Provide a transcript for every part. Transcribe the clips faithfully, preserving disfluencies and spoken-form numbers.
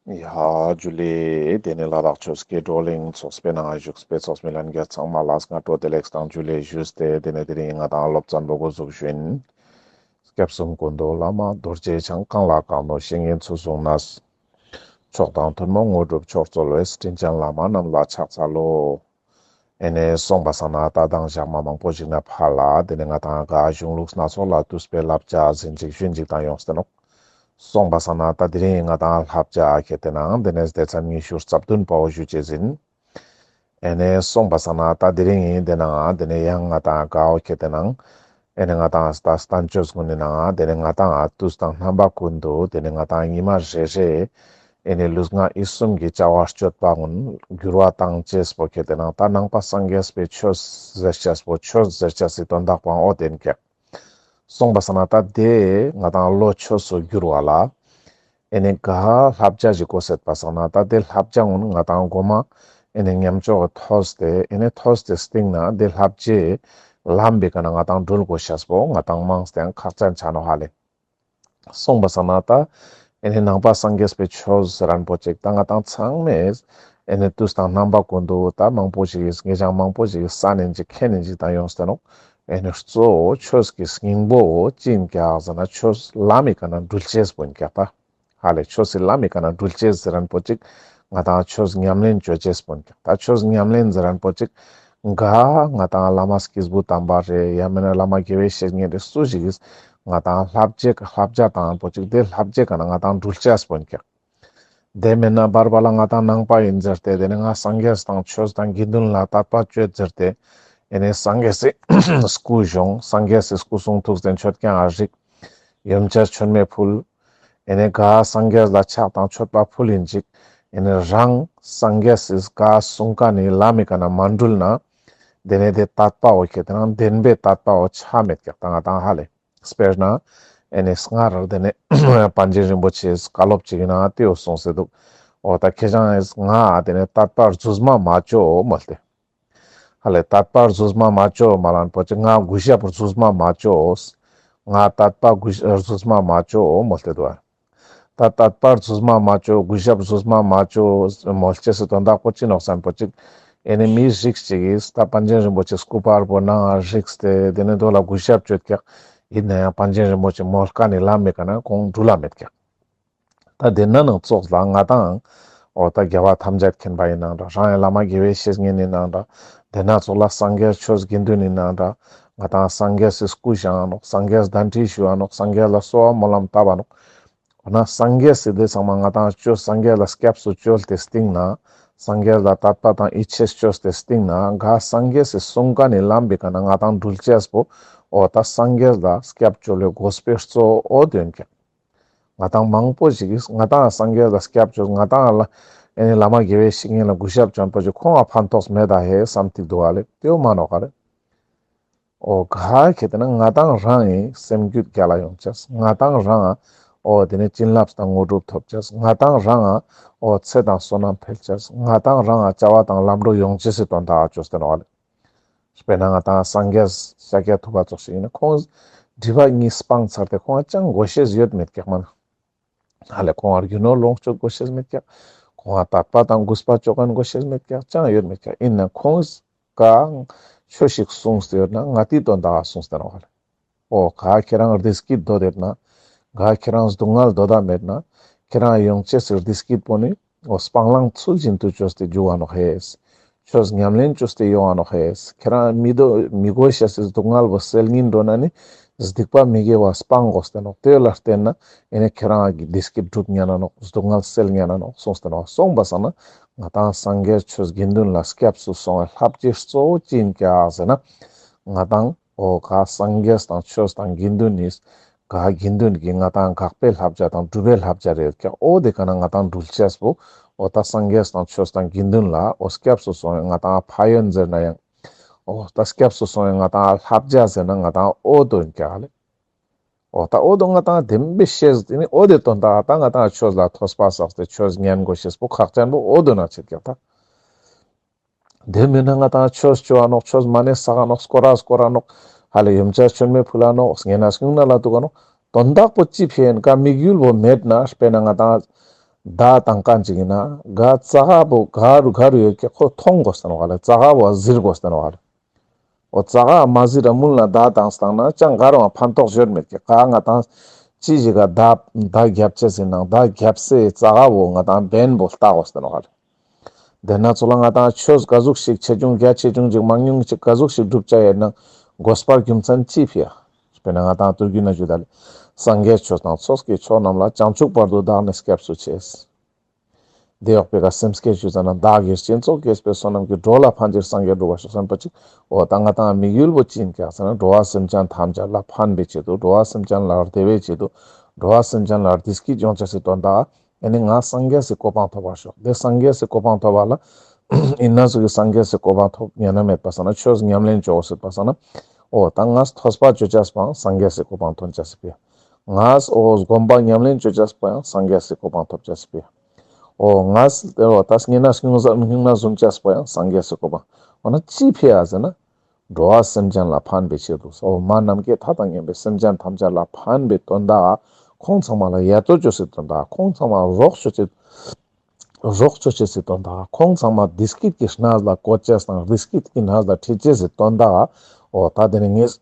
ཡ་ཇུ་ལེ། དེ་ནས་ལ་དྭགས་ཆོས་ཀྱི་བགྲོ་གླེང་ཚོགས་པའི་ནང་བཞུགས་པའི་ཚོགས་མི་ལྷན་རྒྱས་ཚང་མ་ལ་སྔ་དྲོ་བདེ་ལེགས་དང་ཇུ་ལེ་ཞུས་ཏེ། དེ་ནས་དེ་རིང་ང་དང་སློབ་ཚན་པོ་འགོ་འཛུགས་ཞུ་ཡིན། སྐྱབས་གསུམ་ཀུན་འདུས་བླ་མ་རྡོ་རྗེ་འཆང་། གང་ལ་གང་འདུལ་བཤེས་གཉེན་ཚུལ་བཟུང་ནས། མཆོག་དང་ཐུན་མོང་དངོས་གྲུབ་མཆོག་སྩོལ་བའི། དྲིན་ཅན་བླ་མ་རྣམས་ལ་ཕྱག་འཚལ་ལོ། ཨེ་ནས་སོང་པ་སང་ན་ད་དང་ཞག་མ་མང་པོ་ཞིག་ནས་ཕར་ལ་དེ་ནས་ང་དང་ག་གཞུང་ལུགས་སྣ་ཚོགས་ལས་བཏུས་པའི་བསླབ་བྱ་ཟིན་ཅིག་ཞུན་ཅིག་དང་ཡོངས་ཏེ་ནོག། སོང་པ་སང་ན་ད་དེ་རིང་ང་དང་བསླབ་བྱ་ཁེ་ཏེ་ནང་དེ་ནས་སྡེ་ཚན་ཉི་ཤུ་རྩ་བདུན་པའོ་ཞུ་ཅེས་ཡིན། ཨེ་ནས་སོང་པ་སང་ན་ད་དེ་རིང་ཡིན་དེ་ནང་དེ་ནས་ཡང་ང་དང་གའོ་ཁེ་ཏེ་ནང་ཨེ་ནས་ང་དང་ད་བསྟན་བཅོས་ཀུན་ནི་ནང་དེ་ནས་ང་དང་དུས་དང་རྣམ་པ་ཀུན་ཏུ་དེ་ནས་ང་དང་ཉི་མ་རེ་རེ་ཨེ་ནས་ལུས་ངག་ཡིད་གསུམ་གྱི་བྱ་བ་སྤྱོད་པ་ཀུན་འགྱུར་བ་བཏང་ཅེས་པོ་ཁེ་ཏེ་ནང་ད་ནང་པ་སངས་རྒྱས་པའི་ཆོས་ཟེར་ཅེས་པོ་ཆོས་ཟེར་ཅེས་སི་དོན་དག་པོའང་འོ་དེ་ཡིན་ཀྱག། སོང་པ་སང་ན་ད་དེ་ང་དང་བློ་ཆོས་སུ་བསྒྱུར་བ་ལ། ཨེ་ནས་ག་བསླབ་བྱ་ཞིག་གོ་སད་པ་སང་ན་ད་དེ་བསླབ་བྱ་ཀུན་ང་དང་གོ་མ་ཨེ་ནས་ཉམས་ཆོག་གི་ཐོས་ཏེ་ཨེ་ནས་ཐོས་ཏེ་སྟིང་ནས་དེ་བསླབ་བྱའི་ལམ་པའི་ཀ་ནས་ང་དང་འགྲུལ་དགོས་ཤེས་པོ་ང་དང་མང་སྟེ་ཁག་ཅན་ཆ་ནོག་ཧ་ལེ། སོང་པ་སང་ན་ད་ཨེ་ནས་ནང་པ་སངས་རྒྱས་པའི་ཆོས་ཟེར་རན་པོ་ཅིག་ད་ང་དང་ཚང་མས་ཨེ་ནས་དུས་དང་རྣམ་པ་ཀུན་ཏུ་ད་མང་པོ་ཞིག་གིས་ངེད་ཅག་མང་པོ་ཞིག་གིས་གསན་ནིན་ཅིག་མཁྱེན་ནིན་ཅིག་དང་ཡོངས་ཏེ་ནོག། ཨེ་ནས་གཙོ་བོ་ཆོས་ཀྱི་སྙིང་པོ་ཅི་ཡིན་ཀྱག་ཟེར་ན་ཆོས་ལམ་མི་ཀ་ནས་འགྲུལ་ཅེས་པོ་ཡིན་ཀྱག་ད། ཧ་ལེ་ཆོས་སི་ལམ་མི་ཀ་ནས་འགྲུལ་ཅེས་ཟེར་རན་པོ་ཅིག་ང་དང་ཆོས་ཉམས་ལེན་ཅོ་ཅེས་པོ་ཡིན་ཀྱག། ད་ཆོས་ཉམས་ལེན་ཟེར་རན་པོ་ཅིག་ག་ང་དང་བླ་མ་སྐྱེས་བུ་དམ་པ་རེ་ཡང་མེན་ན་བླ་མ་དགེ་བའི་བཤེས་གཉེན་རེ་སུ་ཞིག་གིས་ང་དང་བསླབ་བྱ་བསླབ་བྱ་བཏང་པོ་ཅིག་དེ་བསླབ་བྱའི་ཀ་ནས་ང་དང་འགྲུལ་ཅེས་པོ་ཡིན་ཀྱག། དེ་མེན་ན་བར་བར་ལ་ང་དང་ནང་པ་ཡིན་ཟེར་ཏེ་དེ་ནས་ང་སངས་རྒྱས་དང་ཆོས་དང་དགེ་འདུན་ལ་དད་པ་ཅོ་ཟེར་ཏེ་ཨེ་ནས་སངས་རྒྱས་སི་སྐུ་བཞེངས། སངས་རྒྱས་སི་སྐུ་གསུང་ཐུགས་རྟེན་མཆོད་ཀྱང་ཨ་རིག། ཡོན་ཆབ་མཆོད་མེ་ཕུལ། ཨེ་ནས་ག་སངས་རྒྱས་ལ་ཕྱག་དང་མཆོད་པ་ཕུལ་ཡིན་ཅིག། ཨེ་ནས་རང་སངས་རྒྱས་སི་ག་གསུང་ཀ་ནི་ལམ་མི་ཀ་ནས་མ་འགྲུལ་ན་དེ་ནས་དེ་དད་པའོ་ཁེ་ཏེ་ནང་བདེན་པའི་དད་པའོ་ཆ་མེད་ཀྱག་ད་ང་དང་ཧ་ལེ། དཔེར་ན་ཨེ་ནས་སྔར་དེ་ནས་པཎ་ཆེན་རིན་པོ་ཆེས་བཀའ་སློབ་ཅིག་ཡིན་ན་དེའོ་གསུངས་སེ་འདུག། འོ་ད་ཁྱེད་ཅག་ང་དེ་ནས་དད་པ་རྫུས་མ་མ་ཅོ་མོལ་ཏེ། ཧ་ལེ་དད་པ་རྫུས་མ་མ་ཅོ་མ་ལན་པོ་ཅིག་ང་གུས་ཞབས་རྫུས་མ་མ་ཅོ། ང་དད་པ་གུས་རྫུས་མ་མ་ཅོ་མོལ་ཏེ་འདུག། ད་དད་པ་རྫུས་མ་མ་ཅོ་གུས་ཞབས་རྫུས་མ་མ་ཅོ་མོལ་ཅེས་སི་དོན་དག་པོ་ཅི་ནོག་ཟེར་ན་པོ་ཅིག་ཨེ་ནས་མི་རིགས་ཅིག་གིས་ད་པཎ་ཆེན་རིན་པོ་ཆེ་སྐུ་པར་པོ་ནང་རིགས་ཏེ་དེ་ནས་དོ་ལ་གུས་ཞབས་ཅོ་ཀྱག། ཡིན་ན་ཡང་པཎ་ཆེན་རིན་པོ་ཆེ་མོལ་ཀ་ནི་ལམ་མི་ཀ་ནས་ཁོང་འགྲུལ་ལ་མེད་ཀྱག། ད་དེ་ན་ནང་ཙོགས་ལ་ང་དང་འོ་ད་རྒྱལ་བ་ཐམས་ཅད་མཁྱེན་པ་ཡིན་ནང་འདྲ། རང་ཡང་བླ་མ་དགེ་བའི་བཤེས་གཉེན་ཡིན་ནང་འདྲ། དེ་ན་ཙོགས་ལ་སངས་རྒྱས་ཆོས་དགེ་འདུན་ཡིན་ནང་འདྲ། ང་དང་སངས་རྒྱས་སི་སྐུ་བཞེངས་ནོག། སངས་རྒྱས་གདན་འདྲེན་ཞུ་བ་ནོག། སངས་རྒྱས་ལ་གསོལ་བ་སྨོན་ལམ་བཏབ་བ་ནོག། འོ་ན་སངས་རྒྱས་སི་དེ་ཚང་མ་ང་དང་ཅོ་སངས་རྒྱས་ལ་སྐྱབས་སུ་བཅོལ་ཏེ་སྟིང་ནས་སངས་རྒྱས་ལ་དད་པ་དང་ཡིད་ཆེས་ཅོས་ཏེ་སྟིང་ནས་ག་སངས་རྒྱས་སི་གསུང་ཀ་ནི་ལམ་པའི་ཀ་ནས་ང་དང་འགྲུལ་ཅེས་པོ་འོ་ད་སངས་རྒྱས་ལ་སྐྱབས་བཅོལ་བའི་དགོས་པའི་གཙོ་བོ་འོ་དོན་ཀྱང་། ང་དང་མང་པོ་ཞིག་གིས་ང་དང་སངས་རྒྱས་ལ་སྐྱབས་བཅོལ། ང་དང་ལ་ཨེ་ནི་བླ་མ་དགེ་བའི་བཤེས་གཉེན་ལ་གུས་ཞབས་བཅོལ་པོ་ཞིག་ཁོང་ང་ཕན་ཐོགས་མེད་ད་ཧེ་བསམ་ཐིག་འདུག་ག་ལེ། དེའོ་མ་ནོག་ག་ལེ། འོ་ག་ཁེ་ཏེ་ན་ང་དང་རང་ངི་སེམས་རྒྱུད་རྒྱལ་ལ་ཡོང་ཅེས། ང་དང་རང་ང་འོ་དེ་ནས་བྱིན་རླབས་དང་དངོས་གྲུབ་ཐོབ་ཅེས། ང་དང་རང་ང་འོ་ཚེ་དང་བསོད་ནམས་འཕེལ་ཅེས། ང་དང་རང་ང་བྱ་བ་དང་ལམ་འགྲོ་ཡོང་ཅེས་སི་དོན་དག་ཅོས་ཏེ་ནོག་ག་ལེ། དཔེར་ན་ང་དང་སངས་རྒྱས་ཤཱཀྱ་ཐུབ་པ་ཙོགས་ཤིག་ཡིན་ན་ཁོང་སྒྲིབ་པ་གཉིས་སྤངས་ཚར་ཏེ་ཁོང་ང་ཅང་དགོས་ཤེས་ཡོད་མེད་ཀྱག་མ་ན། ཧ་ལེ་ཁོང་ང་རྒྱུ་ནོར་ལོངས་སྤྱོད་དགོས་ཤེས་མེད་ཀྱག། ཁོང་ང་དད་པ་དང་གུས་པ་ཅོ་མཁན་དགོས་ཤེས་མེད་ཀྱག། ཅང་ཡོད་མེད་ཀྱག། ཡིན་ན་ཁོང་ག་ཆོས་ཤིག་གསུངས་ཏེ་ཡོད་ན་ང་དེའི་དོན་དག་གསུངས་ཏེ་ནོག་ཧ་ལེ། འོ་ག་ཁྱེད་རང་བདེ་སྐྱིད་འདོད་དེ་ན། ག་ཁྱེད་རང་སྡུག་བསྔལ་འདོད་ད་མེད་ན། ཁྱེད་རང་ཡོང་ཅེས་སི་བདེ་སྐྱིད་པོ་ནི་འོ་སྤང་བླང་ཚུལ་བཞིན་དུ་ཅོས་ཏེ་འཇུག་ག་ནོག་ཧེ། ཆོས་ཉམས་ལེན་ཅོས་ཏེ་ཡོང་ང་ནོག་ཧེ། ཁྱེད་རང་མི་འདོད་མི་དགོས་ཤེས་སི་སྡུག་བསྔལ་བོ་སེལ་ཉིན་འགྲོ་ན་ནི་སྡིག་པ་མི་དགེ་བ་སྤང་དགོས་ཏེ་ནོག། དེ་ལ་བརྟེན་ན་ཨེ་ནི་ཁྱེད་རང་གི་བདེ་སྐྱིད་འགྲུབ་ཉན་ན་ནོག། སྡུག་བསྔལ་སེལ་ཉན་ན་ནོག་གསུངས་ཏེ་ནོག། སོང་པ་སང་ན་ང་དང་སངས་རྒྱས་ཆོས་དགེ་འདུན་ལ་སྐྱབས་སུ་སོང་བའི་བསླབ་བྱའི་གཙོ་བོ་ཅི་ཡིན་ཀྱག་ཟེར་ན་ང་དང་འོ་ག་སངས་རྒྱས་དང་ཆོས་དང་དགེ་འདུན་ནི་ག་དགེ་འདུན་གྱི་ང་དང་དགག་པའི་བསླབ་བྱ་དང་སྒྲུབ་པའི་བསླབ་བྱ་རེད་ཀྱག། འོ་དེ་ཀ་ནས་ང་དང་འགྲུལ་ཅེས་པོ་འོ་ད་སངས་རྒྱས་དང་ཆོས་དང་དགེ་འདུན་ལ་འོ་སྐྱབས་སུ་སོང་བའི་ང་དང་ཕན་ཡོན་ཟེར་ན་ཡང་འོ་ད་སྐྱབས་སུ་སོང་བའི་ང་དང་བསླབ་བྱ་ཟེར་ན་ང་དང་འོ་དོན་ཀྱག་ལེ། འོ་ད་འོ་དོ་ང་དང་བདེན་པའི་ཤེས་དེ་ནི་འོ་དེ་དོན་དག་ད་ང་དང་ཆོས་ལ་ཐོས་པ་བསགས་ཏེ་ཆོས་ཉན་དགོས་ཤེས་པོ་ཁག་ཅན་པོ་འོ་དོ་ན་ཆེད་ཀྱག་ད། དེ་མིན་ན་ང་དང་ཆོས་ཅོ་འ་ནོག། ཆོས་མ་ཎི་བསགས་འ་ནོག། སྐོར་ར་སྐོར་ར་ནོག། ཧ་ལེ་ཡོན་ཆབ་མཆོད་མེ་ཕུལ་འ་ནོག། བསྙེན་གནས་སྨྱུང་གནས་ལ་འདུག་ག་ནོག། དོན་དག་པོ་ཅི་ཕན་ཡོན་ག་དམིགས་ཡུལ་བོ་མེད་ན་དཔེར་ན་ང་དང་ མདའ་བཏང་མཁན་ཅིག་ཡིན་ན་ག་ཙ་ག་བོ་ག་རུ་ག་རུ་ཡོད་ཀྱག་ཁོ་མཐོང་དགོས་ཏེ་ནོག་ལེ། ཙ་ག་བོ་གཟིར་དགོས་ཏེ་ནོག་ལེ། འོ་ཙ་ག་མ་གཟིར་ར་མུན་ལ་མདའ་བཏང་སྟངས་ན་ཅང་ག་རུའང་ཕན་ཐོགས་ཡོད་མེད་ཀྱག་ག་ང་ཏང་ཅི་ཞིག་ག་མདའ་མདའ་རྒྱབ་ཅེས་ཡིན་ནང་མདའ་རྒྱབ་སའི་ཙ་ག་བོ་ང་ཏང་བེན་བོ་ལྟ་དགོས་ཏེ་ནོག་ལེ། དེ་ན་ཚོ་ལ་ང་ཏང་ཆོས་ག་ཟུག་ཞིག་ཆེ་ཆུང་རྒྱ་ཆེ་ཆུང་ཅིག་མང་ཉུང་ཅིག་ག་ཟུག་ཞིག་སྒྲུབ་བྱ་ཡོད་ན་དགོས་པར་རྒྱུ་མཚན་ཅི་ཕི་ཡ། དཔེར་ན་ང་ཏང་དུས་རྒྱུན་ན་ཞུ་ད་ལེ། སངས་རྒྱས་ཆོས་དང་ཚོགས་ཀྱི་མཆོག་རྣམས་ལ། བྱང་ཆུབ་བར་དུ་བདག་ནི་སྐྱབས་སུ་མཆི། དེ་ཡོག་པའི་ཀ་སེམས་བསྐྱེད་ཞུ་ཙ་ན་བདག་གིས་སྦྱིན་སོགས་བགྱིས་པའི་བསོད་ནམས་ཀྱིས། འགྲོ་ལ་ཕན་ཕྱིར་སངས་རྒྱས་འགྲུབ་པར་ཤོག་བསམ་པ་ཅིག་འོ་ད་ང་ཏང་དམིགས་ཡུལ་བོ་ཅི་ཡིན་ཀྱག་ཟེར་ན་འགྲོ་བ་སེམས་ཅན་ཐམས་ཅད་ལ་ཕན་པའི་ཆེད་དུ། འགྲོ་བ་སེམས་ཅན་ལ་བདེ་བའི་ཆེད་དུ། འགྲོ་བ་སེམས་ཅན་ལ་བདེ་སྐྱིད་ཡོང་ཅེས་སི་དོན་དག་ཨེ་ནི་ང་སངས་རྒྱས་སི་གོ་འཕང་ཐོབ་པར་ཤོག་དེ་སངས་རྒྱས་སི་གོ་འཕང་ཐོབ་པ་ལ་ཨིན་ན་ཟུག་གི་སངས་རྒྱས་སི་གོ་འཕང་ཐོབ་ཉན་ན་མེད་པ་སང་ན་ཆོས་ཉམས་ལེན་ཅོ་འོ་སྲིད་པ་སང་ན་འོ་ད་ང་ཐོས་པ་ཅོ་ཅེས་པའང་སངས་རྒྱས་སི་གོ་འཕང་ཐོན་ཅེས་སི་ཕི་ཡ། ང་འོ་སྒོམ་པ་ཉམས་ལེན་ཅོ་ཅེས་པའང་སངས་རྒྱས་སི་གོ་འཕང་ཐོབ་ཅེས་སི་ཕི་ཡ། འོ་ང་འོ་ད་སྙིང་ན་སྙིང་ན་སྙིང་ན་ཟུམ་ཅེས་པའང་སངས་རྒྱས་སི་གོ་འཕང་། འོ་ན་ཅི་ཕི་ཡ་ཟེར་ན། འགྲོ་བ་སེམས་ཅན་ལ་ཕན་པའི་ཕྱིར་དུ། འོ་མ་ནམ་མཁའི་མཐའ་དང་མཉམ་པའི་སེམས་ཅན་ཐམས་ཅད་ལ་ཕན་པའི་དོན་དག་ཁོང་ཚང་མ་ལ་ཡ་ཏོ་ཅོ་སའི་དོན་དག་ཁོང་ཚང་མ་རོགས་ཅོ་ཅེས་རོགས་ཅོ་ཅེས་སི་དོན་དག་ཁོང་ཚང་མ་བདེ་སྐྱིད་ཀྱི་གནས་ལ་བཀོད་ཅེས་དང་བདེ་སྐྱིད་ཀྱི་གནས་ལ་ཁྲིད་ཅེས་སི་དོན་དག་འོ་ད་དེ་ནི་ངས་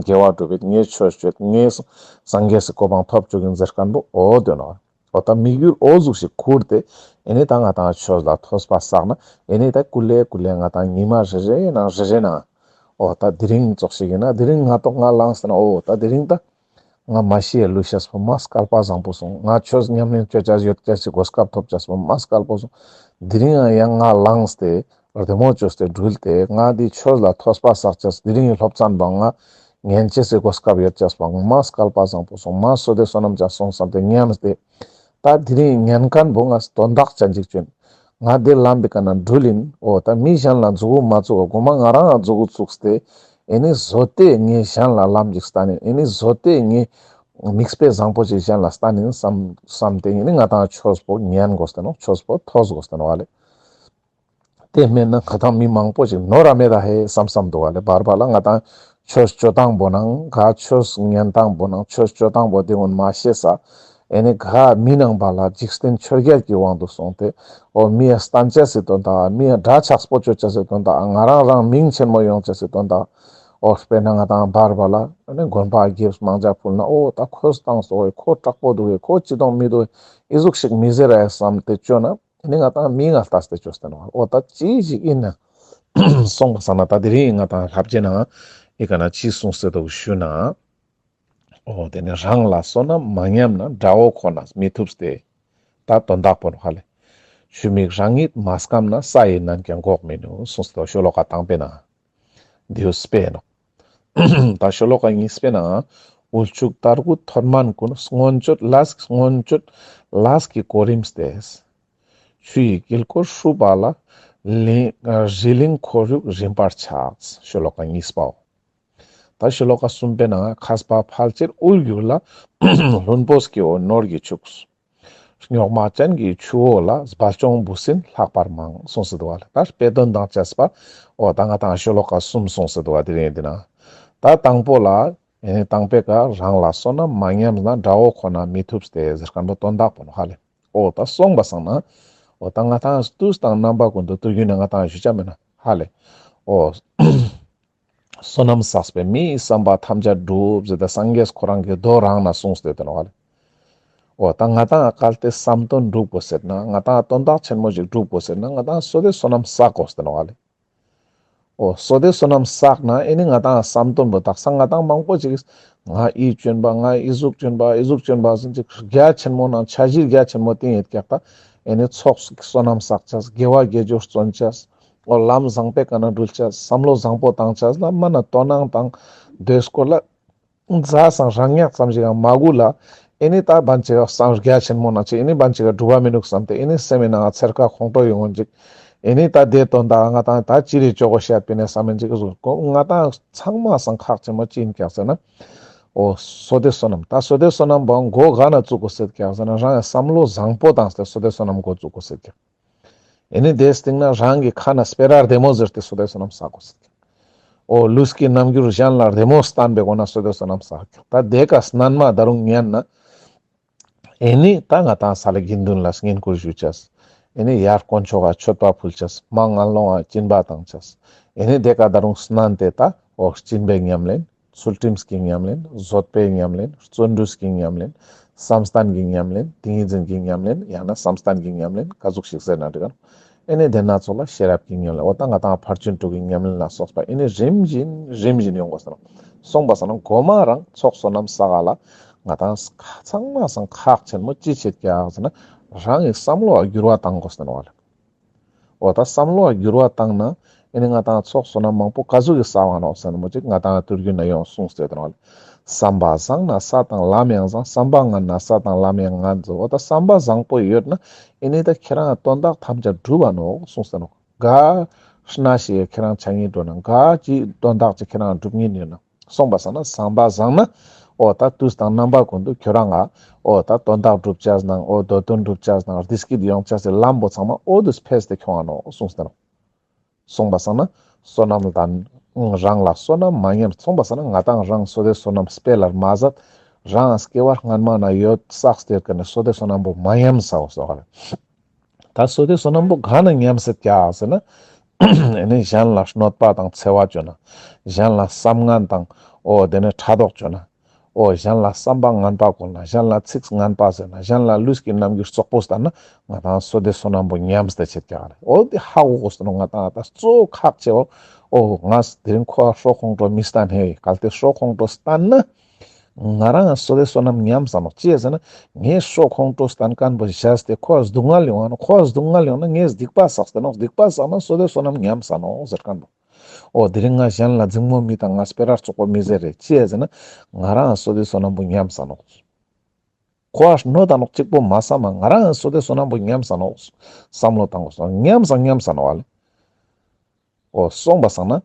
དགེ་བ་སྒྲུབ་པའི་ངས་ཆོས་ཅོ་ངས་སངས་རྒྱས་སི་གོ་འཕང་ཐོབ་ཅུག་ཡིན་ཟེར་མཁན་པོ་འོ་དོན་ནོ། འོ་ད་དམིགས་ཡུལ་འོ་ཟུག་ཞིག་ཁུར་ཏེ་ཨེ་ནི་ད་ང་ཏང་ཆོས་ལ་ཐོས་པ་བསགས་ན་ཨེ་ནི་ད་ཀུ་ལེ་ཀུ་ལེ་ང་ཏང་ཉི་མ་རེ་རེ་ནང་རེ་རེ་ནང་འོ་ད་དེ་རིང་ཙོགས་ཤིག་ཡིན་ན་དེ་རིང་ང་ཏོག་ང་ལངས་ཏེ་ན་འོ་ད་དེ་རིང་ད་ང་མ་ཤི་ཡ་ལུས་ཤེས་པོ་མ་སྐལ་པ་བཟང་པོ་སོང་། ང་ཆོས་ཉམས་ལེན་ཅོ་ཅེས་ཡོད་ཅེས་སི་གོ་སྐབས་ཐོབ་ཅེས་པོ་མ་སྐལ་པོ་སོང་། དེ་རིང་ཡང་ང་ལངས་ཏེ་བདེ་མོ་ཅོས་ཏེ་འགྲུལ་ཏེ་ང་འདི་ཆོས་ལ་ཐོས་པ་བསགས་ཅེས་དེ་རིང་གི་སློབ་ཚན་པོ་ང་ཉན་ཅེས་སི་གོ་སྐབས་ཡོད་ཅེས་པོ་མ་སྐལ་པ་བཟང་པོ་སོང་། མ་བསོད་བདེ་བསོད་ནམས་ཅན་སོང་བསམ་སྟེ་སྙམ་སྟེ་ད་དེ་རིང་ཉན་མཁན་པོ་ང་དོན་དག་ཅན་ཅིག་ཅོ་ཡིན། ང་འདི་ལམ་པའི་ཀ་ན་འགྲུལ་ཡིན། འོ་ད་མི་གཞན་ལ་མཛུ་གུ་མ་བཙུགས་པ་གོ་མ་ང་རང་ལ་མཛུ་གུ་བཙུགས་ཏེ་ཨེ་ནི་བཟོ་ལྟས་ངས་གཞན་ལ་ལམ་ཅིག་སྟན་ཡིན། ཨེ་ནི་བཟོ་ལྟས་ངས་མིག་དཔེ་བཟང་པོ་ཅིག་གཞན་ལ་སྟན་ཡིན་བསམ་བསམ་སྟེ་ཨེ་ནི་ང་ཏང་ཆོས་པོ་ཉན་དགོས་ཏེ་ནོག་ཆོས་པོ་ཐོས་དགོས་ཏེ་ནོག་ཨ་ལེ། དེ་མེད་ན་ང་ཏང་མི་མང་པོ་ཞིག་ནོར་ར་མེད་ད་ཧེ་བསམ་བསམ་འདུག་ཨ་ལེ། བར་བར་ལ་ང་ཏང་ཆོས་ཅོ་སྟངས་པོ་ནང་ག་ཆོས་ཉན་སྟངས་པོ་ནང་ཆོས་ཅོ་སྟངས་པོ་དེ་ཀུན་མ་ཤེས་ས་ཨེ་ནི་ག་མི་ནང་པ་ལ་འཇིག་རྟེན་ཆོས་བརྒྱད་ཀྱི་དབང་དུ་སོང་སྟེ་འོ་མི་ཡ་སྟན་ཅེས་སི་དོན་དག་མི་ཡ་འདྲ་ཆགས་པོ་ཅོ་ཅེས་སི་དོན་དག་ང་རང་རང་མིང་ཆེན་མོ་ཡོང་ཅེས་སི་དོན་དག་འོ་དཔེར་ན་ང་ཏང་བར་བར་ལ་ཨེ་ནི་དགོན་པ་དགེ་མང་ཇ་ཕུལ་ན་འོ་ད་ཁོས་བཏང་སོང་ཁོ་དྲག་པོ་འདུག་ཁོ་ཅི་གཏོང་མི་འདུག་ཨི་ཟུག་ཞིག་མི་ཟེར་ཨེ་བསམ་སྟེ་ཅོ་ན། ཨེ་ནི་ང་ཏང་མི་ང་ལྟ་སྟེ་ཅོས་ཏེ་ནོག་འོ་ད་ཅི་ཞིག་ཡིན་ན་སོང་པ་སང་ན་ད་དེ་རིང་ང་ཏང་ལྷབ་ཅེ་ན་ཨི་ཀ་ན་ཅི་གསུངས་ཏེ་འདུག་ཞུ་ན། འོ་དེ་ནི་རང་ལ་བསོད་ནམས་མ་ཉམས་ན་དགྲ་བོ་ཁོ་ནས་མི་ཐུབ་སྟེ། ད་དོན་དག་པོ་ནོ་ཧ་ལེ། ཆུ་མིག་རང་ཉིད་མ་སྐམ་ན་ས་ཡི་ནང་ཀྱང་འགོག་མི་ནུས་གསུངས་ཏེ་འདུག་ཤོ་ལོ་ཀ་དང་པོའི་ནང་། དེའུ་སྤེ་ནོ། ད་ཤོ་ལོ་ཀ་གཉིས་པའི་ནང་། དབུལ་ཕྱུག་དར་རྒུད་མཐོ་དམན་ཀུན། མངོན་སྤྱོད་ལས་མངོན་སྤྱོད་ལས་ཀྱིས་གོ་རིམ་སྟེ། ཆུ་ཡི་དཀྱིལ་འཁོར་ཧྲུལ་པོ་ལ། ལིང་རི་ལིང་ཁོར་ཡུག་རིམ་པར་ཆགས། ཤོ་ལོ་ཀ་གཉིས་པའོ། ད་ཤོ་ལོ་ཀ་གསུམ་པའི་ནང་མཁས་པ་ཕལ་ཆེར་དབུལ་འགྱུར་ལ། ལྷུན་པོ་སྐྱེ་བོ་ནོར་གྱིས་ཕྱུག་རྙོག་མ་ཅན་གྱི་ཆུ་བོ་ལ། སྦལ་ལྕོང་འབུ་སྲིན་ལྷག་པར་མང་གསུངས་སེ་འདུག་པ་ལེ། ད་དཔེ་དོན་དང་བཅས་པ་འོ་ད་ང་ཏང་ཤོ་ལོ་ཀ་གསུམ་གསུངས་སེ་འདུག་པ་དེ་རིང་འདི་ན། ད་དང་པོ་ལ་ཨེ་ནི་དང་པོའི་ཀ་རང་ལ་བསོད་ནམས་མ་ཉམས་ན་དགྲ་བོ་ཁོ་ན་མི་ཐུབ་སྟེ་ཟེར་མཁན་པོ་དོན་དག་པོ་ནོ་ཧ་ལེ། འོ་ད་སོང་པ་སང་ན་འོ་ད་ང་ཏང་དུས་དང་རྣམ་པ་ཀུན་ཏུ་དུས་རྒྱུན་ན་ང་ཏང་ཞུ་ཆ་མེད་ན་ཧ་ལེ། འོ། བསོད་ནམས་བསགས་པས་མིའི་བསམ་པ་ཐམས་ཅད་འགྲུབ་ཟེར་ཏེ་སངས་རྒྱས་ཁོ་རང་གི་མདོ་རང་ན་གསུངས་ཏེ་ཡོད་དེ་ནོ་ཧ་ལེ། འོ་ད་ང་ཏང་གལ་ཏེ་བསམ་དོན་འགྲུབ་དགོས་ཟེར་ན་ང་ཏང་དོན་དག་ཆེན་མོ་ཞིག་འགྲུབ་དགོས་ཟེར་ན་ང་ཏང་བསོད་བདེ་བསོད་ནམས་བསགས་དགོས་ཟེར་ནོ་ཧ་ལེ། འོ་བསོད་བདེ་བསོད་ནམས་བསགས་ན་ཨེ་ནི་ང་ཏང་བསམ་དོན་པོ་དག་ས་ང་ཏང་མང་པོ་ཅིག་ང་ཨི་ཅོན་པ་ང་ཨི་ཟུག་ཅོན་པ་ཨི་ཟུག་ཅོན་པ་ཟེར་ཅིག་རྒྱ་ཆེན་མོ་ནང་འཆར་གཞི་རྒྱ་ཆེན་མོ་བཏིང་ཡོད་ཀྱག་ད་ཨེ་ནི་ཚོགས་བསོད་ནམས་བསགས་ཅེས་དགེ་བ་དགེ་སྦྱོར་བརྩོན་ཅེས། འོ་ལམ་བཟང་པོའི་ཀ་ན་འགྲུལ་ཅེས་བསམ་བློ་བཟང་པོ་བཏང་ཅེས་ལ་མ་ན་དོ་སྣང་དང་དེ་སྐོར་ལ་མཛའ་སང་རང་ཉག་ཙམ་ཞིག་ཡང་མ་དགོས་ལ་ཨེ་ནི་ད་བན་ཅིག་ག་བསམ་རྒྱ་ཆེན་མོ་ན་ཆེ་ཨེ་ནི་བན་ཅིག་ག་སྒྲུབ་པ་མི་ནུག་བསམ་སྟེ་ཨེ་ནི་སེམས་ནང་ཚེར་ཁ་ཁོང་ཁྲོ་ཡོང་ངོ་ཅིག་ཨེ་ནི་ད་དེ་དོན་དག་ང་ཏང་ད་ཅི་རེ་ཅོ་གོ་ཤད་པིན་ནེ་བསམ་མིན་ཅིག་གཟུགས་ང་ཏང་ཚང་མ་སང་ཁག་ཆེན་མོ་ཅི་ཡིན་ཀྱག་ཟེར་ན། འོ་བསོད་བདེ་བསོད་ནམས་ད་བསོད་བདེ་བསོད་ནམས་བོ་མགོ་ག་ན་བཙུགས་གོ་ཟེར་ཀྱག་ཟེར་ན་རང་ཡང་བསམ་བློ་བཟང་པོ་བཏང་སྟེ་བསོད་བདེ་བསོད་ནམས་མགོ་བཙུགས་གོ་ཟེར་ཀྱག་ཨེ་ནི་དེའི་སྟེང་ན་རང་གི་ཁ་ན་སྤེ་ར་བདེ་མོ་ཟེར་ཏེ་བསོད་བདེ་བསོད་ནམས་བསགས་དགོས་ཟེར། འོ་ལུས་ཀྱི་རྣམ་འགྱུར་གཞན་ལ་བདེ་མོ་སྟན་པའི་སྒོ་ན་བསོད་བདེ་བསོད་ནམས་བསགས། ད་དེ་ཀ་སྣན་མ་ད་རུང་ཉན་ན། ཨེ་ནི་ད་ང་ཏང་ས་ལ་དགེ་འདུན་ལ་བསྙེན་བཀུར་ཞུ་ཅེས། ཨེ་ནི་ཡར་དཀོན་མཆོག་ག་མཆོད་པ་ཕུལ་ཅེས། མར་ངན་སློང་ང་སྦྱིན་པ་བཏང་ཅེས། ཨེ་ནི་དེ་ཀ་ད་རུང་སྣན་ཏེ་ད་འོ་སྦྱིན་པའི་ཉམས་ལེན། ཚུལ་ཁྲིམས་ཀྱི་ཉམས་ལེན། བཟོད་པའི་ཉམས་ལེན། བརྩོན་འགྲུས་ཀྱི་ཉམས་ལེན། བསམ་གཏན་གྱི་ཉམས་ལེན། ཏིང་ངེ་འཛིན་གྱི་ཉམས་ལེན། ཡང་ན་བསམ་གཏན་གྱི་ཉམས་ལེན་ག་ཟུག་ཞིག་ཟེར་ན་འགྲིག་ག་ནོག་ཨེ་ནི་དེ་ན་ཚོགས་ལ་ཤེས་རབ་ཀྱི་ཉམས་ལེན། འོ་ད་ང་ཏང་ཕར་ཕྱིན་དྲུག་གི་ཉམས་ལེན་ལ་སོགས་པ་ཨེ་ནི་རིམ་བཞིན་རིམ་བཞིན་ཡོང་དགོས་ཟེར་ནོག་སོང་པ་སང་ན་གོ་མ་རང་ཚོགས་བསོད་ནམས་བསགས་ག་ལ་ང་ཏང་ཚང་མ་སང་ཁག་ཆེན་མོ་ཅི་བྱེད་ཀྱག་ཟེར་ན་རང་གི་བསམ་བློ་ལ་འགྱུར་བ་བཏང་དགོས་ཟེར་ནོག་ལེ། འོ་ད་བསམ་བློ་ལ་འགྱུར་བ་བཏང་ན་ཨེ་ནི་ང་ཏང་ཚོགས་བསོད་ནམས་མང་པོ་ག་ཟུག་གི་བསགས་ནོག་ཟེར་ན་མོ་ཅིག་ང་ཏང་ཐུར་རྒྱུད་ན་ཡོང་གསུངས་ཏེ་ཡོད་ནོག་ལེ། བསམ་པ་བཟང་ན་ས་དང་ལམ་ཡང་བཟང་། བསམ་པ་ངན་ན་ས་དང་ལམ་ཡང་ངན་ཟེར། འོ་ད་བསམ་པ་བཟང་པོ་ཡོད་ན་ཨེ་ནི་ད་ཁྱེད་རང་དོན་དག་ཐམས་ཅད་འགྲུབ་པ་ནོག་གསུངས་ཏེ་ནོག་ག་ཤི་ན་ཤི་ཡ་ཁྱེད་རང་ཆ་ངེས་འགྲོ་ན་ག་ཅི་དོན་དག་ཅིག་ཁྱེད་རང་འགྲུབ་ངེས་ཡོད་ན། སོང་པ་སང་ན་བསམ་པ་བཟང་ན་འོ་ད་དུས་དང་རྣམ་པ་ཀུན་ཏུ་ཁྱོད་རང་ང་འོ་ད་དོན་དག་འགྲུབ་ཅེས་དང་འོ་འདོད་དོན་འགྲུབ་ཅེས་དང་བདེ་སྐྱིད་ཡོང་ཅེས་སི་ལམ་པོ་ཚང་མ་འོ་དུས་ཕེས་ཏེ་ཁྱོང་ང་ནོག་གསུངས་ཏེ་ནོག་སོང་པ་སང་ན་བསོད་ནམས་ལྡན། རང་ལ་བསོད་ནམས་མ་ཉམས། སོང་པ་སང་ན་ང་ཏང་རང་བསོད་བདེ་བསོད་ནམས་སྤེལ་ལར་མ་ཟད་རང་སྐྱེ་བ་སྔན་མ་ན་ཡོད་བསགས་ཏེ་ཡོད་ཀ་ནི་བསོད་བདེ་བསོད་ནམས་པོ་མ་ཉམས་ས་འོ་སོགས་ལེ། ད་བསོད་བདེ་བསོད་ནམས་པོ་ག་ན་ཉམས་སེད་ཀྱག་ཟེར་ན། ཨེ་ནི་གཞན་ལ་གནོད་པ་དང་འཚེ་བ་བཅོ་ན། གཞན་ལ་བསམ་ངན་དང་འོ་དེ་ནི་ཕྲག་དོག་བཅོ་ན། འོ་གཞན་ལ་བསམ་པ་ངན་པ་བཀོལ་ན། གཞན་ལ་ཚིག་ངན་པ་ཟེར་ན། གཞན་ལ་ལུས་ཀྱི་རྣམ་འགྱུར་རྩོག་པོ་བསྟན་ན། ང་ཏང་བསོད་བདེ་བསོད་ནམས་པོ་ཉམས་ཏེ་ཆེད་ཀྱག་རེ། འོ་དེ་ཧ་གོ་དགོས་སོ་ནོ། ང་ཏང་ད་གཙོ་ཁག་ཆེ་བོ། འོ་ང་དེ་རིང་ཁོ་ཧྲོ་ཁོང་ཁྲོ་མི་བསྟན་ཧེ། གལ་ཏེ་ཧྲོ་ཁོང་ཁྲོ་བསྟན་ན། ང་རང་བསོད་བདེ་བསོད་ནམས་ཉམས་ས་ནོག་ཅི་ཡ་ཟེར་ན། ངས་ཧྲོ་ཁོང་ཁྲོ་བསྟན་མཁན་པོ་བཞག་སྟེ་ཁོ་སྡུག་བསྔལ་ཡོང་ང་ནོག་ཁོ་སྡུག་བསྔལ་ཡོང་ན་ངས་སྡིག་པ་བསགས་ཏེ་ནོག་སྡིག་པ་བསགས་ན་བསོད་བདེ་བསོད་ནམས་ཉམས་ས་ནོག་ཟེར་མཁན་པོ། འོ་དེ་རིང་ང་གཞན་ལ་འཛིང་མོ་མི་བཏང་། ང་སྤེ་ར་རྩོག་པོ་མི་ཟེར་རེ། ཅི་ཡ་ཟེར་ན། ང་རང་བསོད་བདེ་བསོད་ནམས་པོ་ཉམས་ས་ནོག་ཁོ་གནོད་ད་ནོག་གཅིག་པོ་མ་བསམ་ན་ང་རང་བསོད་བདེ་བསོད་ནམས་པོ་ཉམས་ས་ནོག་བསམ་བློ་བཏང་དགོས་སོ། ཉམས་ས་ཉམས་ས་ནོག་ཨ་ལེ། འོ་སོང་པ་སང་ན་